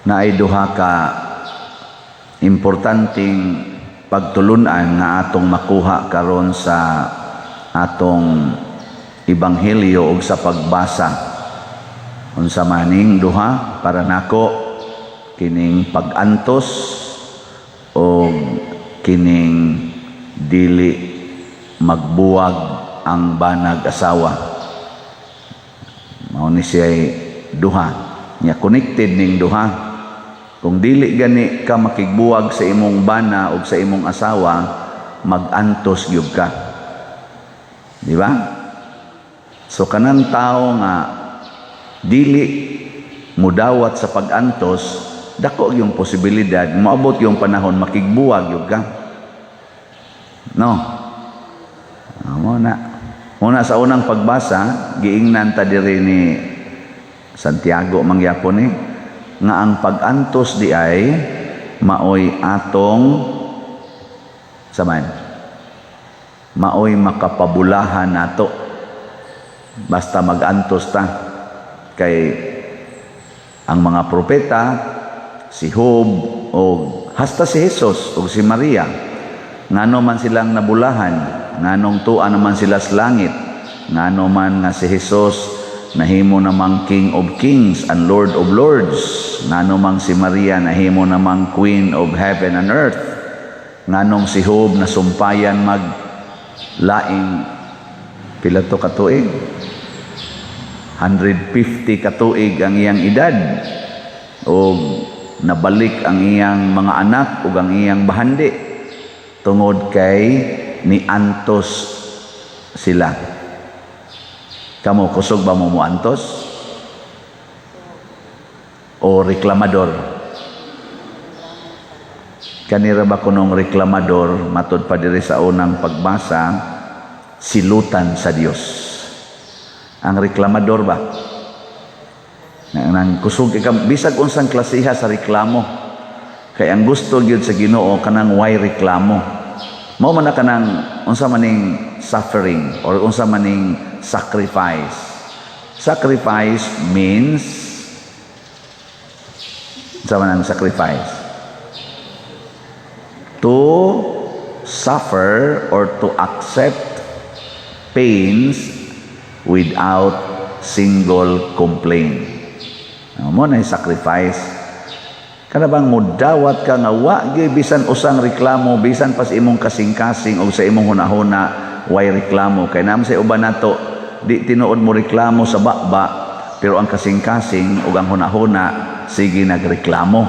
Naay duha ka importanteng pagtulunan nga atong makuha karon sa atong ebanghelyo ug sa pagbasa. Unsa maning duha? Para nako, kining pag-antos o kining dili magbuwag ang banag asawa. Mao ni siya duha nya, connected ning duha. Kung dili gani ka makigbuwag sa imong bana o sa imong asawa, magantos gyud ka, di ba? So kanang tao nga dili mudawat sa pag-antos, dako yung posibilidad moabot yung panahon makigbuwag gyud ka, no? Mo na muna sa unang pagbasa, giingnan ta diri ni Santiago mangyapon ni nga ang pag-antos di ay maoy atong saman, maoy makapabulahan nato basta mag-antos ta. Kay ang mga propeta, si Job o hasta si Jesus o si Maria, ngano man silang nabulahan? Nganong tua naman sila sa langit? Ngano man nga si Jesus nahimo namang King of Kings and Lord of Lords? Ngano mang si Maria nahimo namang Queen of Heaven and Earth? Nganong si Job nasumpayan mag laing pila to katuig, 150 katuig ang iyang edad, o nabalik ang iyang mga anak ug ang iyang bahandi? Tungod kay niantos sila. Kamo, kusog ba mo moantos o reklamador? Kanira ba kunong reklamador, matod pa diri sa unang pagbasa, silutan sa Dios ang reklamador ba? Nang kusog ka bisag unsang klasiha sa reklamo, kay ang gusto gyud sa Ginoo kanang way reklamo. Mao man na kanang unsa maning suffering or unsa maning sacrifice. Sacrifice means, unsa man ang sacrifice? To suffer or to accept pains without single complaint. Mo na sacrifice. Kana bang mudawat ka nga wa gyud bisan usang reklamo, bisan pa sa imong kasing-kasing o sa imong hunahuna way reklamo? Kay naman sa uban nato, di tinuod mo reklamo sa baba, pero ang kasing-kasing ug ang hunahuna sige nagreklamo.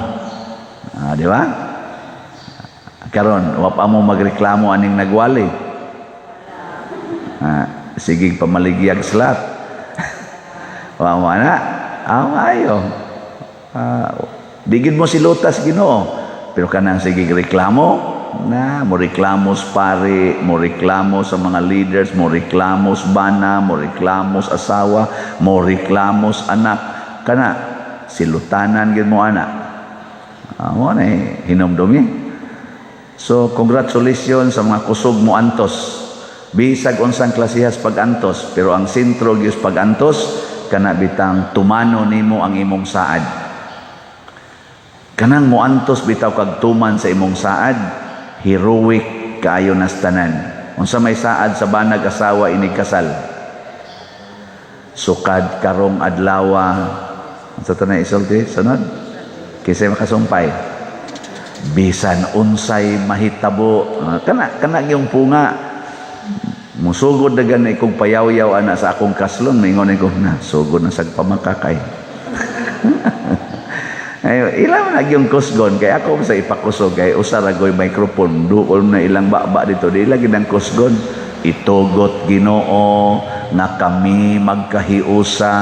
Ah, di ba? Karon wa pa mo magreklamo aning nagwali. Ah, sige pamaligyag slat. Wa mo ana. Ah, ayo. Ah, di gid mo silutas Ginoo. Pero kanang sige reklamo, na mo reklamo sa pare, mo reklamo sa mga leaders, mo reklamo sa bana, mo reklamo sa asawa, mo reklamo sa anak. Kana silutanan gid mo ana. Ah, mo na eh, hinumdumi. So congratulations sa mga kusog mo antos. Bisag unsang klasehas pag-antos, pero ang sentro gyud pag-antos kana bitang tumano nimo ang imong saad. Kanang moantos bitaw kag tuman sa imong saad, heroic kaayo nas tanan. Unsa may saad sa banag asawa inig kasal? Sukad karong adlawa. Unsa to na isulti sunod? Kinsay makasumpay? Bisan unsay mahitabo. Ah, kana kana yung punga. Musugod na gani kong payawyaw ana sa akong kaslon, mingon ko na, sugod na sag pamakakay. Ay, ilang na yung kusgon kay ako sa ipakusog kay usa ra goy microphone, duol na ilang baba dito, di lagi nang kusgon. Itugot, Ginoo, nga kami magkahiusa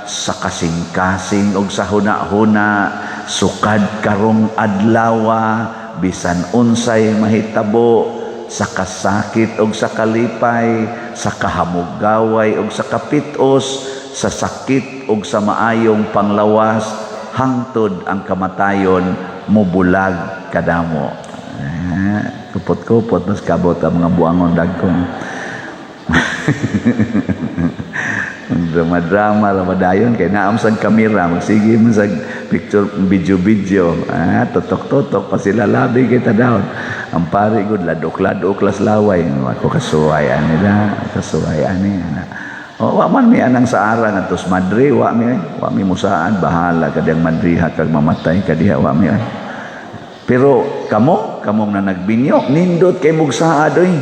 sa kasing-kasing og sa huna-huna sukad karong adlawa, bisan unsay mahitabo, sa kasakit og sa kalipay, sa kahamugaway og sa kapitos, sa sakit og sa maayong panglawas, hangtod ang kamatayon mubulag kadamo. Eh, kupot-kupot mas kabot ang mga buangon dagkong. Drama-drama ra dayon kay naa man sa kamera, magsige man sa picture, video-video, ah, totok-totok pa sila, labi kita daw. Ang pare gud, ladok-ladok las laway. Ako kasuway ani na, kasuway ani ana. Oh, wa man mi anang saara ngadto sa madre, wa mi ay. Wa mi musaad, bahala ka diyang madriha kag mamatay ka diha, wa mi ay. Pero kamo, kamong na nagbinyo, nindot kay mog saad oy.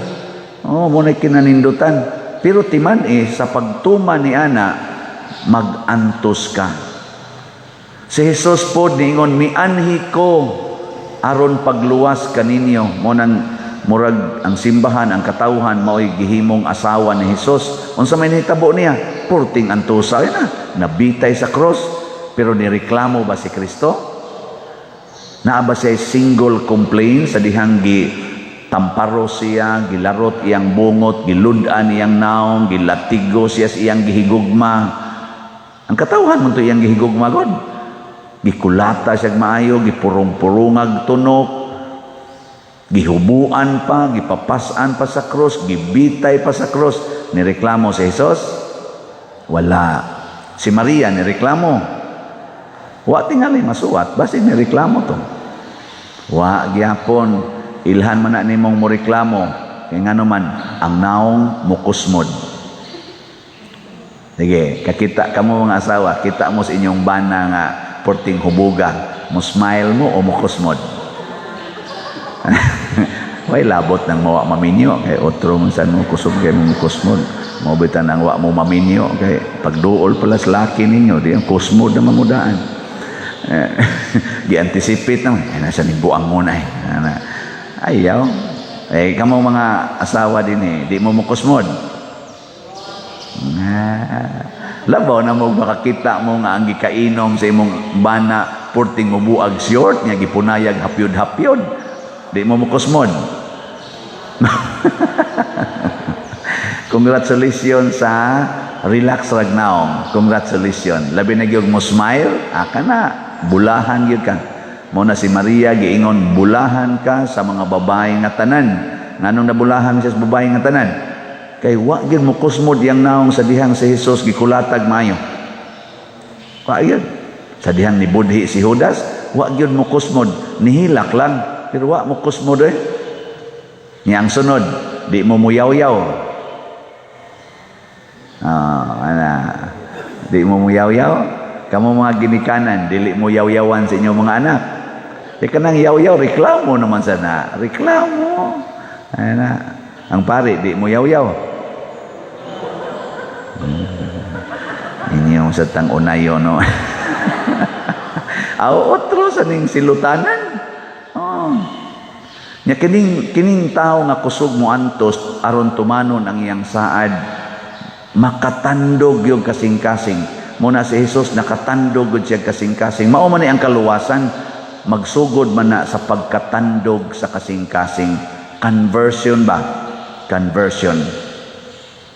Oh, mo na kinanindutan. Pero timan eh, sa pagtuman ni ana, magantos ka. Si Jesus pod niingon, "Mianhi ko aron pagluwas kaninyo." Mo nang murag ang simbahan, ang katawhan mao'y gihimong asawa ni Jesus. Unsa may nahitabo niya? Purting antusa na, nabitay sa cross. Pero nireklamo ba si Kristo? Naa ba siya single complaint sa dihang gi tamparo siya, gilarot iyang bungot, gilud-an iyang naong, gilatigo siya sa iyang gihigugma? Ang katawhan man to iyang gihigugma god. Gikulata siya maayo, gipurong-purungag tunok, gihubuan pa, gipapas-an pa sa krus, gibitay pa sa krus. Nireklamo si Jesus? Wala. Si Maria nireklamo? Wa tingali masuwat, basi nireklamo to. Wa gyapon, ilhan man na nimong moreklamo kay ngano man ang naong mukusmod. Sige, kakita kamo mga asawa, kita mo sa inyong bana nga porting hubuga, mo smile mo o mukusmod? Way labot ng mawa maminyo kay otro man san mo kusog kay mo kusmod. Mo bitan ang wa mo maminyo kay pagduol pala sa laki ninyo, di ang kusmod na mamudaan. Eh, gi-anticipate naman, ay nasa ning buang mo na eh. Ana. Ayaw. Eh, kamo mga asawa din eh, di mo mukusmod. Nga. Labaw na mo makakita mo nga ang gikainom sa imong bana purting mubuag short nga gipunayag hapyod-hapyod. Di mo mukusmod. Congratulations sa relax rag naong. Congratulations. Labi na gyud mo smile, aka na bulahan gyud ka. Mo na si Maria giingon, "Bulahan ka sa mga babae nga tanan." Nganong nabulahan siya sa babae nga tanan? Kay wa gyud mo kusmod yang naong sa dihang si Jesus gikulatag maayo. Wa gyud. Sa dihang nibudhi si Judas, wa gyud mo kusmod, nihilak lang, pero wa mo kusmod eh. Nya ang sunod, di mo muyaw-yaw. Ah, ana. Di mo muyaw-yaw. Kamo mga ginikanan, dili mo yaw-yawan sa inyong mga anak. Di ka nang yaw-yaw, reklamo naman sana. Reklamo. Ana. Ang pare, di mo yaw-yaw. Inyong sa tang unayo, no? Aw, otro sa ning silutanan. Oh. Nya kining kining tao nga kusog mo antos aron tumanon ang iyang saad, makatandog yung kasing-kasing. Muna si Jesus nakatandog gud siya kasing-kasing. Mao man ni ang kaluwasan, magsugod man na sa pagkatandog sa kasing-kasing. Conversion ba? Conversion.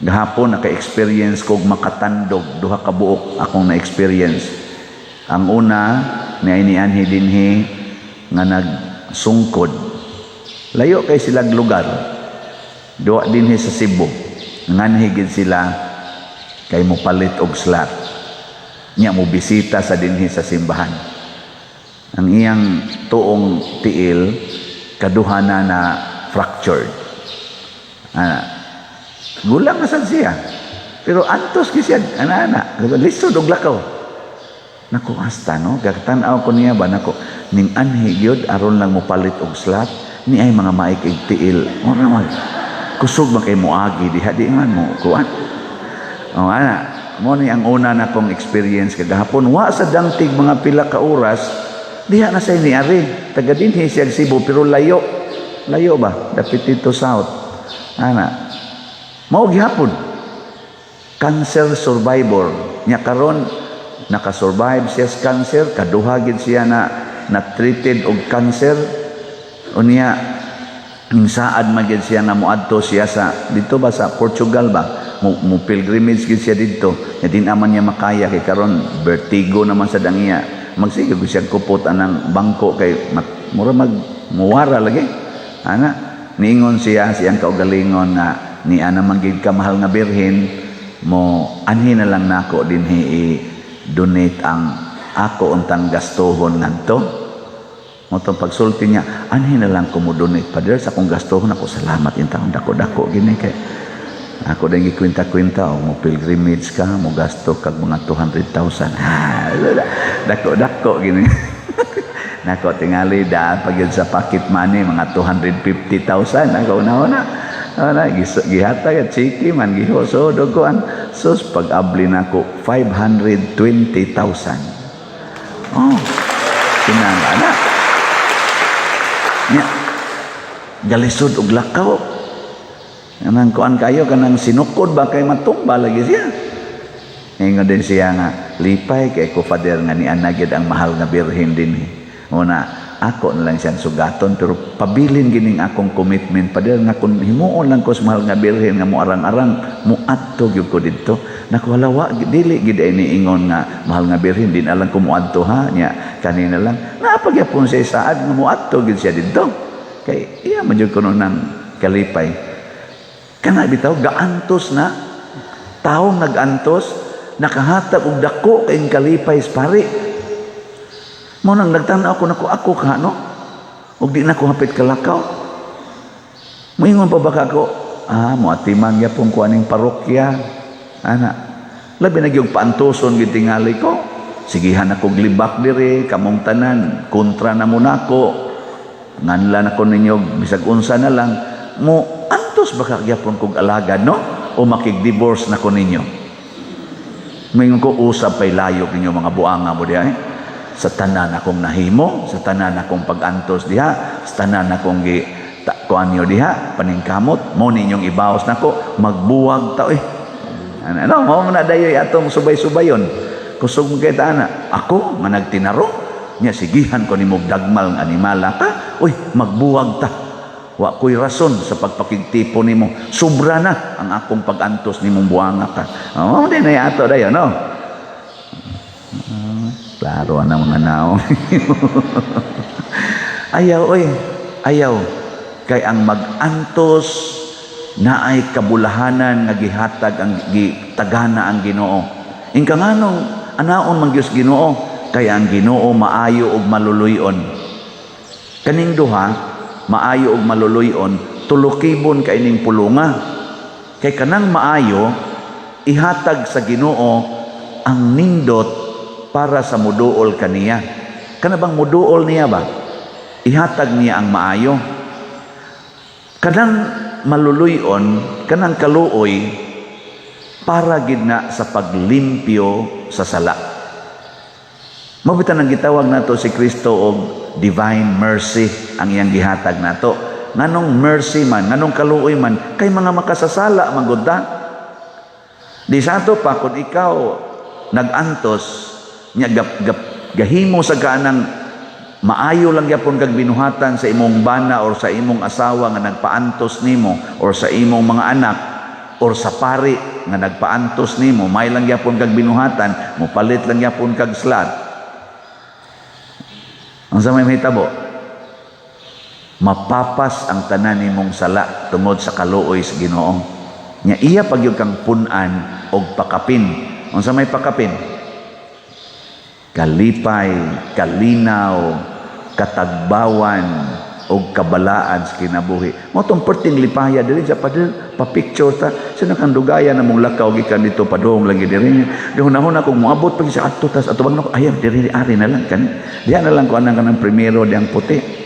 Gahapon naka-experience kog makatandog, duha ka buok akong na-experience. Ang una ni nianhi dinhi nga nagsungkod. Layo kay silag lugar. Duwa dinhi sa Cebu. Nganhi gid sila kay mopalit og slot. Nya mo bisita sa dinhi sa simbahan. Ang iyang tuong tiil kaduha na na fractured. Ah, gulang na sad siya. Pero antos gyud siya, ana-ana. Lisod og lakaw. Nako hasta no, gatan-aw ko niya ba, nako ning anhi gyud aron lang mopalit og slot ni ay mga maik tiil. Mura mag kusog man kay moagi diha, di man mo kuan. Oh, ana, mo ni ang una na kong experience kagahapon. Wa sa dangtig mga pila ka oras diha na say ni ari. Taga dinhi siya Cebu pero layo. Layo ba? Dapit dito south. Ana. Mao gihapon. Cancer survivor. Nya karon nakasurvive siya sa cancer, kaduha gid siya na na treated og cancer. Unya ning saad man gid siya nga moadto siya sa dito ba, sa Portugal ba, mo pilgrimage gid siya didto. Nya di naman niya makaya kay karon vertigo naman sa dangiya, magsige gud siya kupot anang bangko kay mura mag muwara lagi ana. Niingon siya siyang kaugalingon nga ni ana man gid ka, mahal nga birhen. Mo anhi na lang nako dinhi i-donate ang ako untang gastuhon ngadto. Mo tong pagsulti niya, anhi na lang ko mo donate, Father, sa akong gastuhon ako. Salamat intawon, dako-dako gini kay ako din gikwenta-kwenta o mo pilgrimage ka, mo gasto kag mga 200,000. Ah, dako-dako gini. Nako tingali daan pag yun sa pocket money mga 250,000 ako una-una. Ana gihatag at chiki man gihoso dugoan sus pag abli nako 520,000. Oh. Kinahanglan na. Nya galisod og lakaw. Kanang kuan kayo, kanang sinukod ba kay matumba lagi siya. Ingon din siya nga, lipay kay ko, Father, nga ni gyud ang Mahal nga Birhen din. Una, ako na lang siyang sugaton pero pabilin gining akong commitment, Father, nga kung himuon lang ko sa Mahal nga Birhen nga moarang-arang, muadto gyud ko didto. Naku, hala, dili gid ay niingon nga Mahal nga Birhen din alang ko muadto ha nya kanina lang. Napagyapon siya saad nga muadto gid siya didto. Kay iya man jud kuno nang kalipay. Kana bitaw gaantos na taong nagantos nakahatag og dako kayong kalipay sa pari. Mo nang nagtan-aw ko nako ako ka no. Ug di na ko hapit kalakaw. Moingon pa ba ka ko? Ah, mo atiman gyapon ko aning parokya. Ana. Labi na gyud paantoson gyud tingali ko. Sigihan ako glibak diri kamong tanan kontra na mo nako. Nganlan ako ninyo bisag unsa na lang mo antos baka gyapon kog alagad no o makig-divorce na ko ninyo. Moingon ko usab pay layo ninyo mga buanga mo diha eh. Sa tanan akong nahimo, sa tanan akong pag-antos diha, sa tanan akong gi ta, kuan niyo diha, paningkamot, mo ninyong ibawas nako, magbuwag ta eh. Ano, ano mo na dayoy atong subay-subayon. Kusog mo kay ana, ako nga nagtinarong, nya sigihan ko nimo dagmal nga animala ka, uy, magbuwag ta. Wa ko'y rason sa pagpakigtipo nimo. Sobra na ang akong pag-antos nimong buwanga ka. Oh, di na ato dayon, no? Klaro na mga naong. Ayaw, oy. Ayaw. Kay ang mag-antos naay kabulahanan nga gihatag ang gitagana ang Ginoo. Ingka nganong anaon man Dios Ginoo, kay ang Ginoo maayo ug maluluy-on. Kaning duha, maayo ug maluluy-on, tulukibon kay ning pulunga. Kay kanang maayo ihatag sa Ginoo ang nindot para sa muduol kaniya. Kana bang muduol niya ba? Ihatag niya ang maayo. Kanang maluluy-on, kanang kaluoy para gid na sa paglimpyo sa sala. Mabitan ang gitawag nato si Kristo og divine mercy ang iyang gihatag nato. Nganong mercy man, nganong kaluoy man, kay mga makasasala man gud ta. Di sa ato pa kung ikaw nag-antos nya gap, gap, gahimo sa kanang maayo lang gyapon kag binuhatan sa imong bana or sa imong asawa nga nagpaantos nimo or sa imong mga anak or sa pari nga nagpaantos nimo, may lang gyapon kag binuhatan, mopalit lang gyapon kag slot. Ang sa may mahitabo, mapapas ang tanan nimong sala tungod sa kaluoy sa Ginoo. Nya iya pagyud kang pun-an og pakapin. Unsa may pakapin? Kalipay, kalinaw, katagbawan og kabalaan sa kinabuhi. Mo tong perting lipaya diri sa padel, pa-picture ta. Sino kang dugaya na mong lakaw gikan dito padung lagi diri. Gahunahon ako moabot pag sa adto tas atubang nako ayaw diri ari na lang kan. Diha na lang ko anang kanang primero diyang puti.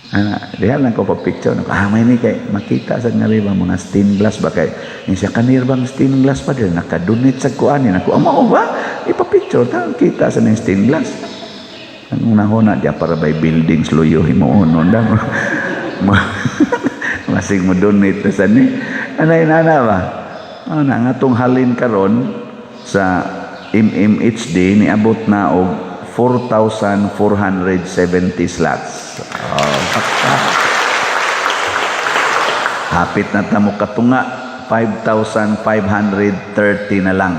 Ana, diha lang ko pa-picture nako. Ah, may ni kay makita sa nga ba mga stained glass ba kay yung siya kanir bang stained glass pa diri nakadunit sa kuan ni nako. Amo ba? Ipa-picture ta kita sa ning stained glass. Ang unahona diya para by buildings luyo himuon no da. Masig mo donate na sa ni. Anay nana ba? Ano na nga tong halin karon sa MMHD niabot na og 4,470 slots. Oh. Hapit na ta mo katunga, 5,530 na lang.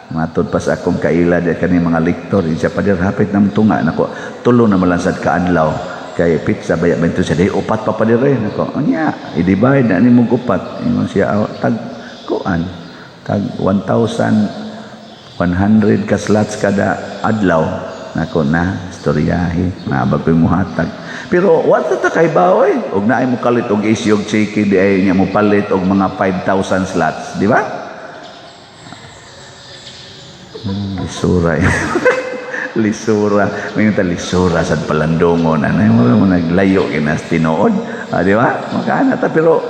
Matod pa sa akong kaila di kani mga lektor, siya pa hapit na tunga nako. Tulo na malansad ka adlaw kay pizza baya bento siya di upat pa dire nako. Unya, i-divide na nimo upat. Ingon siya tag kuan, tag 1,100 ka slots kada adlaw. Nako na istoryahe na bagoy muhatag, pero wa ta kay baoy og naay mo kalit og AC og chiki di ay niya mo palit og mga 5,000 slots, di ba? Lisura eh. Lisura. May ta lisura sa palandongon. Ano yung mo naglayo kinas tinuod. Ah, di ba? Makaana ta, pero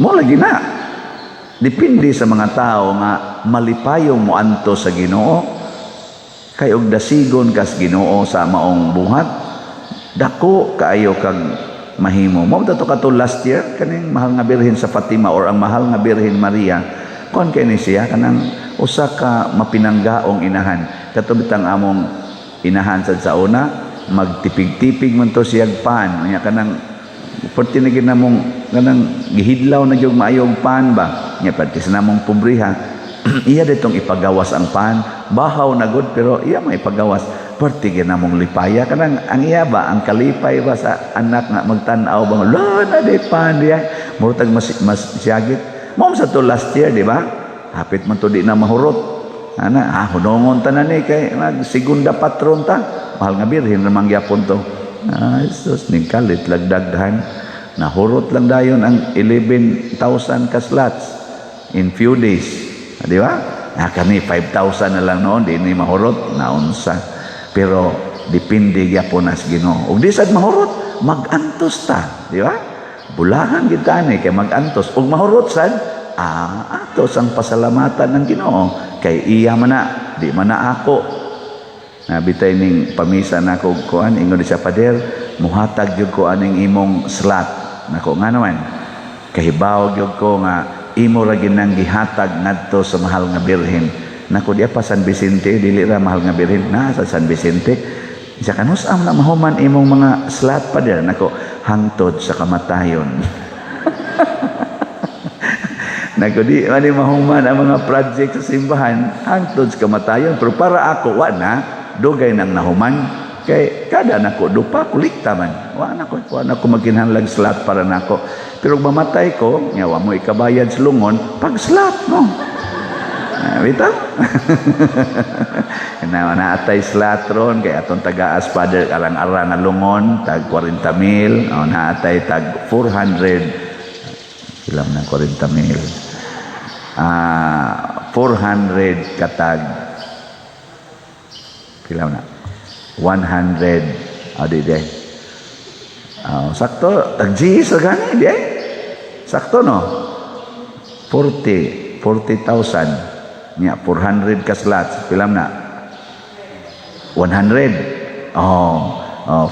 mo lagi na. Depende sa mga tao nga malipayong mo anto sa Ginoo. Kay og dasigon kas Ginoo sa maong buhat, dako kaayo kag mahimo. Mao to kato last year kaning Mahal nga Birhen sa Fatima or ang Mahal nga Birhen Maria. Kon kay ni siya kanang usa ka mapinanggaong inahan. Kato bitang among inahan sad sa una, magtipig-tipig man to siyag pan. Nya kanang perti na gid namong kanang gihidlaw na gyud maayog pan ba. Nya perti sa namong pobriha, iya ditong ipagawas ang pan, bahaw na gud pero iya may ipagawas. Perti gyud namong lipaya kanang ang iya ba, ang kalipay ba sa anak nga magtan-aw ba, la na di pan diya. Murtag mas mas siyagit. Mao sa to last year, di ba? Hapit man to di na mahurot. Ana, ah, hunongon ta na ni kay mag segunda patron ta. Mahal nga Birhen ramang gyapon to. Ah, Jesus, ningkalit lagdaghan. Nahurot lang dayon ang 11,000 ka slots in few days. Ah, di ba? Ah, kani 5,000 na lang noon, di ni mahurot, naunsa. Pero depende gyapon nas Ginoo. Ug di sad mahurot, magantos ta, di ba? Bulahan gid ta ni kay magantos. Ug mahurot sad, ah, atos ang pasalamatan ng Ginoo kay iya man na, di man na ako. Nabitay ning pamisa nako kuan, ingon di siya, "Pader, muhatag gyud ko aning imong slot." Nako, nga naman? Kahibaw gyud ko nga imo ra ginang gihatag ngadto sa Mahal nga Birhen. Nako, di pa San Vicente, dili ra Mahal nga Birhen na sa San Vicente. Isa kanus am na mahuman imong mga slot, pader? Nako, hangtod sa kamatayon. Nako, di man mahuman ang mga project sa simbahan hangtod sa kamatayon. Pero para ako, wa na, dugay nang nahuman. Kay kada nako dupa kolekta man. Wa na ko magkinahanglag slot para nako. Pero kung mamatay ko, nya wa mo ikabayad sa lungon, pag slot mo. Ah, bitaw? Na naatay slot ron kay atong tagaas, Father, arang-arang nga lungon tag 40 mil, o naatay tag 400, ilam ng 40 mil. Ah, 400 katag pila na? 100, ah, di di. Ah, sakto tag G sa gani di. Sakto no? 40 40,000 nya 400 ka slots, pila na? 100. Oh,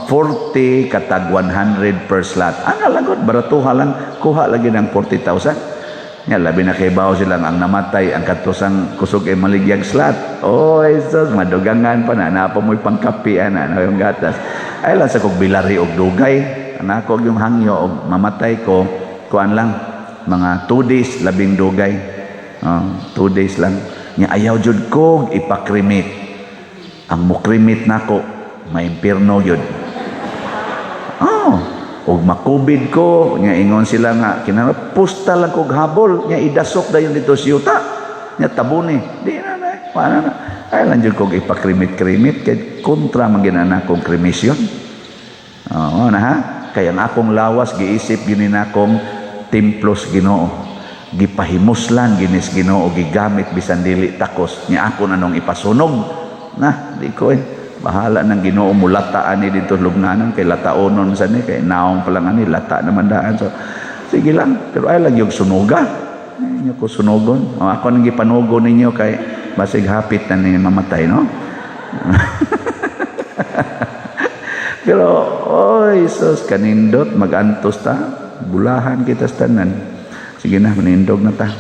40 katag 100 per slot. Ana lang gud, baratuha lang, kuha lagi ng 40,000. Nya labi na kay bawo silang ang namatay ang katusang kusog ay maligyag slot. Oh, Jesus, madugangan pa na napa mo'y pangkapi ana na yung gatas. Ay lang sa kog bilari og dugay. Anak ko yung hangyo og mamatay ko, kuan lang mga 2 days labing dugay. Oh, 2 days lang. Nya ayaw jud ko ipa-cremate. Ang mo-cremate nako, maimpirno yun. Oh, og makubid ko, nya ingon sila nga kinahanglan pusta lang kog habol, nya idasok dayon dito sa yuta. Nya tabuni. Di na na, wala na. Ay lang jud kog ipa-cremate-cremate kay kontra man ginana kong cremation. Oo na ha. Kaya ang akong lawas giisip gini nakong templo sa Ginoo. Gipahimuslan ginis Ginoo, gigamit bisan dili takos, nya ako na nung ipasunog. Na, di ko eh. Bahala ng Ginoo mulataan ni dito lubnanan kay lataonon sa ni kay naong pa lang ani lata naman daan. So sige lang, pero ay lang yung sunuga. Inyo ko sunugon. O, ako nang gipanugo ninyo kay basig hapit na ni mamatay, no? Pero, oh, Jesus, kanindot, magantos ta. Bulahan kita sa tanan. Sige na, manindog na ta.